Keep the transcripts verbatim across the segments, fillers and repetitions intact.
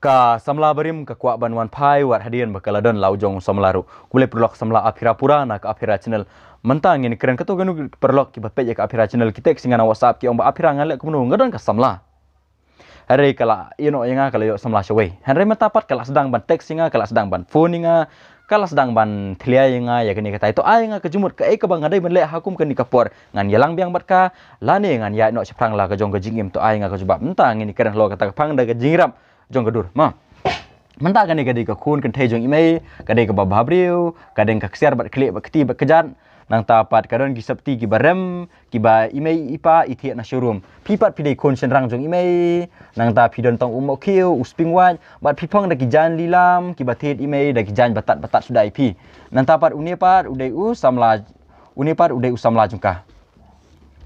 Ka samla barim ka kwah ban wan phai wat hadien ba ka la don la u jong u samla ruh. Khublei paralok samla Aphira pura na ka Aphira channel. Mynta ngin kren katto katne ki paralok kiba peit ïa ka Aphira channel, ki text ïa nga na WhatsApp ki ong ba Aphira nga leh kumno, nga don ka samla. Hynrei ka la ïeh noh ïa nga, ka la ïoh samla shawei. Hynrei mynta pat ka la sdang ban text ïa nga, ka la sdang ban phone ïa nga, ka la sdang ban thyllia ïa nga ïa kane katai. To ai nga ka jingmut kaei kaba nga dei ban leh ha kum kane ka por. Ngan ïalang biang bad ka lane ngan ïaid noh shaphrang la ka jong ka jingim? To ai nga ka jubab. Mynta ngin kren halor kata ka phang da ka jingïarap jong ka dur. Ma. Mynta kane ka dei ka khun kynthei jong i mei, ka dei kaba bhabriew, ka dei ka ksiar bad khlieh bad kti bad kjat. Nangta pat ka don ki septi kiba rem, kiba i mei i pa i thiah na showroom. Phi pat phi dei khun shynrang jong i mei. Nangta phi don tang u mohkhiew, u spring wash, bad phi phong da ki jaiñ lilam kiba thied i mei da ki jaiñ batat batat suda ïa phi. Nangta pat une pat u dei u samla, une pat u dei u samla jong ka.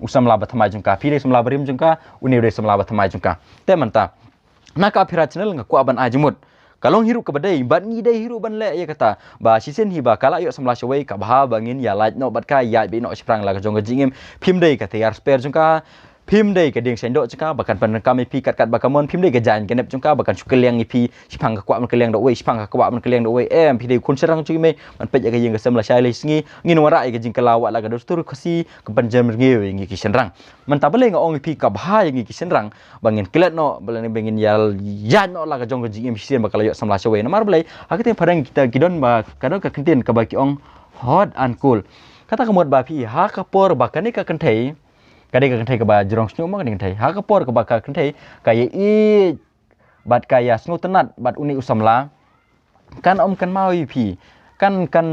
U samla ba thymmai jong ka. Phi dei samla barim jong ka, une u dei samla ba thymmai jong ka. Te mynta na ka Aphira channel nga kwah ban ai jingmut. Ka long hi ruh kaba dei, bad ngi dei hi ruh ban leh ïa kata. Ba shisien hi ba ka la ïoh samla shawei, ka bha ba ngin ïa lait noh bad ka, ïaid beit noh shaphrang la ka jong ka jingim. Phim dei ka tiar spare jong ka, phim dei ka dieng shaiñdoh jong ka ba kan pyndonkam ïa phi kat kat ba ka mon, phim dei ka jaiñ ka nep jong ka ba kan shu kylliang ïa phi. Shipang ka kwah ban kylliang da uwei, shipang ka kwah ban kylliang da uwei. Em, phi dei khun shynrang jong i mei, ban peit ïa ka ïing ka sem lashai lashisngi. Ngin wanrah ïa ka jingkylla wat la ka dustur Khasi, ka pynjem rngiew ïa ngi ki shynrang. Mynta balei nga ong ïa phi ka bha ïa ngi ki shynrang ba ngin klet noh, balei ba ngin ïa ïaid noh la ka jong ka jingim shisien ba ka la ïoh samla shawei. Namar balei, ha ka ktien phareng kita ki don ba, ka don ka kyntien kaba ki ong hot and cold. Kata ka mut ba phi ha ka por ba kane ka kynthei, ka dei ka kynthei kaba jrong shñiuh mo, ka dei kynthei. Ha ka por kaba ka kynthei ka ïa ïeit bad ka ïa sngewtynnat bad une u samla, kan ym kynmaw ïa phi. Kan, kan,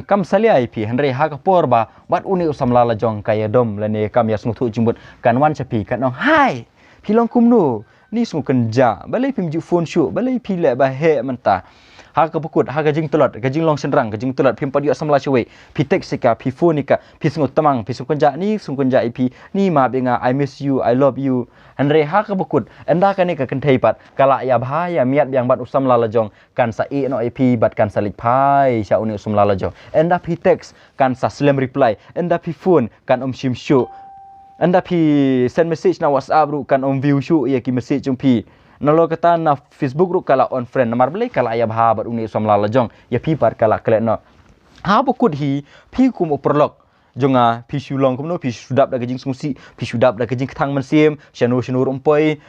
kam salia ïa phi, hynrei ha ka por ba bad une u samla la jong ka ïa dom lane kam ïa sngewthuh jingmut, kan wan sha phi, kan ong, "Hai, phi long kumno? Ni sngewkynjah, balei phim ju phone shuh, balei phi leh ba heh mynta?" Ha ka bakut, ha ka jingtlot, ka jinglong shynrang, ka jingtlot, phim pat ïoh samla shawei, phi text ïa ka, phi phone ïa ka, phi sngewtmang, phi sngewkynjah, ni sngewkynjah ïa phi, ni map ïa nga, I miss you, I love you. Hynrei ha ka bakut, ynda kane ka kynthei pat ka la ïa bha ïa miat biang bad u samla la jong, kan sa ïeh noh ïa phi bad kan sa leit phai sha une u samla la jong. Ynda phi text kan sa slem reply, ynda phi phone kan ym shim shuh, ynda phi send message na WhatsApp ruh kan ym view shuh ïa ki message jong phi. Nalor kata na Facebook ruh ka la unfriend. Namar balei? Ka la ïa bha bad une u samla la jong, ïa phi pat ka la klet noh. Ha bakut hi phi kum u paralok jong nga, phi shu long kumno, phi shu dap da ka jingsngewsih, phi shu dap da ka jingkthang mynsiem, shano shano ruh ym poi,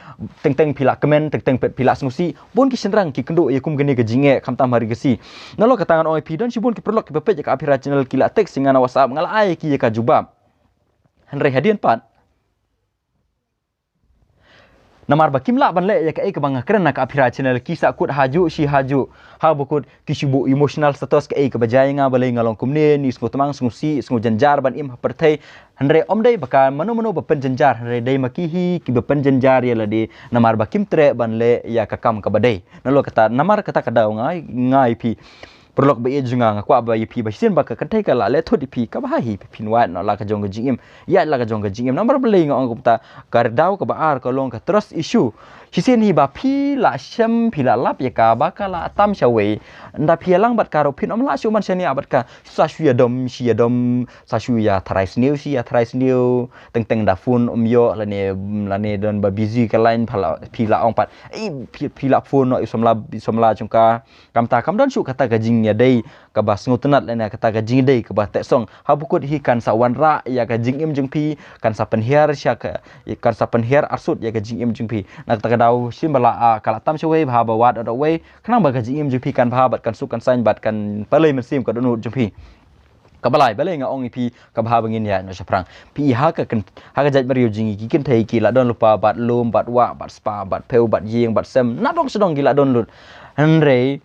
teng teng phi la kmen, teng teng phi la sngewsih. Bun ki shynrang ki kynduh ïa kum kane ka jingeh, khamtam ha ri Khasi. Nalor kata ngan ong ïa phi, don shibun ki paralok kiba peit ïa ka Aphira channel ki la text ïa nga na WhatsApp, nga la ai ïa ki ïa ka jubab. Hynrei hadien pat, namar ba kim lah ban leh ïa kaei kaba nga kren na ka Aphira channel, ki sahkut hajuh shi hajuh. Ha bakut ki shu buh emotional status kaei kaba jia ïa nga, balei nga long kumne, ni sngewtmang, sngewsih, sngewjynjar ban im ha pyrthei. Hynrei ym dei ba ka mano mano ba pynjynjar, hynrei dei ma ki hi kiba pynjynjar ïa lade namar ba kim treh ban leh ïa ka kam kaba dei. Nalor kata, namar kata ka daw nga, nga ïa phi paralok ba ïeit jong nga, nga kwah ba ïa phi ba shisien ba ka kynthei ka la leh thut ïa phi, kaba ha hi phin wad noh la ka jong ka jingim, ïaid la ka jong ka jingim. Namar balei nga ong kumta? Ka daw kaba ar ka long ka trust issue. Shisien hi ba phi la shem, phi la lap ïa ka ba ka la tam shawei, ynda phi ïalang bad ka ruh phin ym lah shuh ban shaniah bad ka. Sa shu ïa dom shi ïa dom, sa shu ïa tharai sniew shi ïa tharai sniew, teng teng da phone ym ïoh, lane, lane don ba busy ka line, phi la, phi la ong pat, ei, phi, phi la phone noh ïa u samla, ïa u samla jong ka. Kumta kam don shuh kata ka jingïadei kaba sngewtynnat lane kata ka jingïadei kaba tehsong. Ha bakut hi kan sa wanrah ïa ka jingim jong phi, kan sa pynhiar sha ka, kan sa pynhiar arsut ïa ka jingim jong phi. Na kata ka daw shisien ba la, ah, ka la tam shawei, bha ba wad noh da uwei, khnang ba ka jingim jong phi kan bha bad kan suk kan saiñ bad kan pynleit mynsiem ka dohnud jong phi. Kaba lai, balei nga ong ïa phi kaba ha ba ngin ïaid noh shaphrang? Phi ha ka kyn-, ha ka jaitbynriew jong ngi ki kynthei ki la don lypa bad lum bad wah bad spah bad phew bad ïing bad sem, na dong sha dong ki la don lut. Hynrei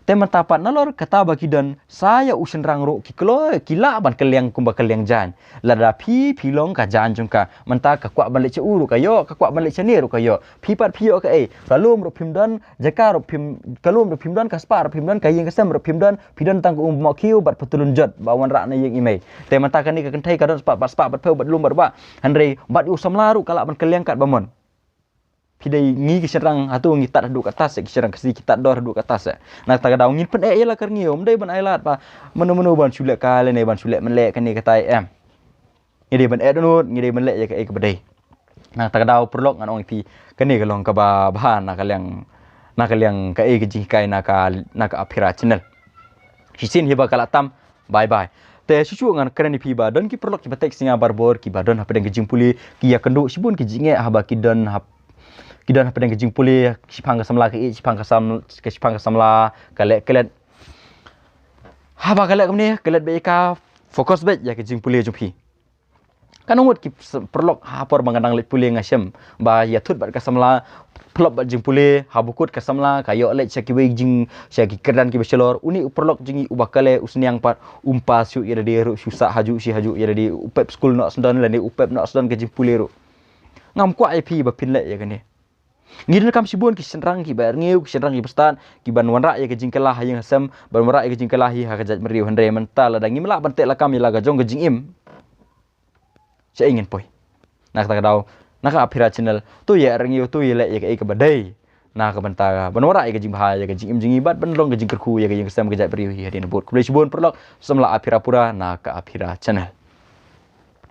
te mynta pat nalor kata ba ki don, sa ïa u shynrang ruh ki kloi, ki lah ban kylliang kumba kylliang jaiñ. Lada phi, phi long ka jaiñ jong ka, mynta ka kwah ban leit sha u ruh ka ïoh, ka kwah ban leit shane ruh ka ïoh. Phi pat phi ïoh kaei? Ka lum ruh phim don, jaka ruh phim, ka lum ruh phim don, ka spah ruh phim don, ka ïing ka sem ruh phim don, phi don tang ka um mohkhiew bad patlun jot ba wanrah na ïing i mei. Te mynta kane ka kynthei ka don spah bad, spah bad phew bad lum bad wah. Hynrei bad u samla ruh ka lah ban kylliang katba mon. Phi dei, ngi ki shynrang hato ngi tad haduh katta se, ki shynrang Khasi ki tad dor haduh katta se. Na kata ka daw ngin pyneh ïa la ka rngiew, ym dei ban ai lad ba mano mano ban shu leh kai lane ban shu leh mynleh kane katai, em. Ngi dei ban eh dohnud, ngi dei ban leh ïa kaei kaba dei. Na kata ka daw paralok ngan ong ïa phi, kane ka long kaba bha na ka liang, Na ka liang kaei ka jinghikai na ka, na ka Aphira channel. Shisien hi ba ka la tam, bye bye. Te shuh shuh ngan kren ïa phi ba don ki paralok kiba text ïa nga barabor kiba don hapdeng ka jingpule, ki ïakynduh shibun ki jingeh haba ki don hap, ki don hapdeng ka jingpule, shiphang ka samla ka ïeit, shiphang ka sam, ka shiphang ka samla ka leh klet. Haba ka leh kumne, ka leh beit ïa ka, focus beit ïa ka jingpule jong phi. Katno ngut ki s-, paralok ha por ba nga dang leit pule nga shem ba ïathut bad ka samla, pynlong bad jingpule, haba kut ka samla ka ïoh leit sha kiwei jing, sha ki kyrdan kiba shalor, une u paralok jong ngi uba kale u sniang pat, um pass shuh ïa lade ruh, shu sah hajuh shi hajuh ïa lade, u pep skul noh sdang lane u pep noh sdang ka jingpule ruh. Ngam kwah ïa phi ba phin leh ïa kane. Ngi donkam shibun ki shynrang kiba rngiew, ki shynrang kiba stad, kiban wanrah ïa ka jingkylla ha ïing ha sem, ban wanrah ïa ka jingkylla hi ha ka jaitbynriew, hynrei mynta lada ngim lah ban teh lakam ïa la ka jong ka jingim, shaei ngin poi? Na kata ka daw, na ka Aphira channel, to ïa rngiew, to ïa leh ïa kaei kaba dei na ka bynta ban wanrah ïa ka jingbha ïa ka jingim jong ngi bad ban long ka jingkyrkhu ïa ka ïing ka sem, ka jaitbynriew hi hadien habud. Khublei shibun paralok, samla Aphira pura na ka Aphira channel.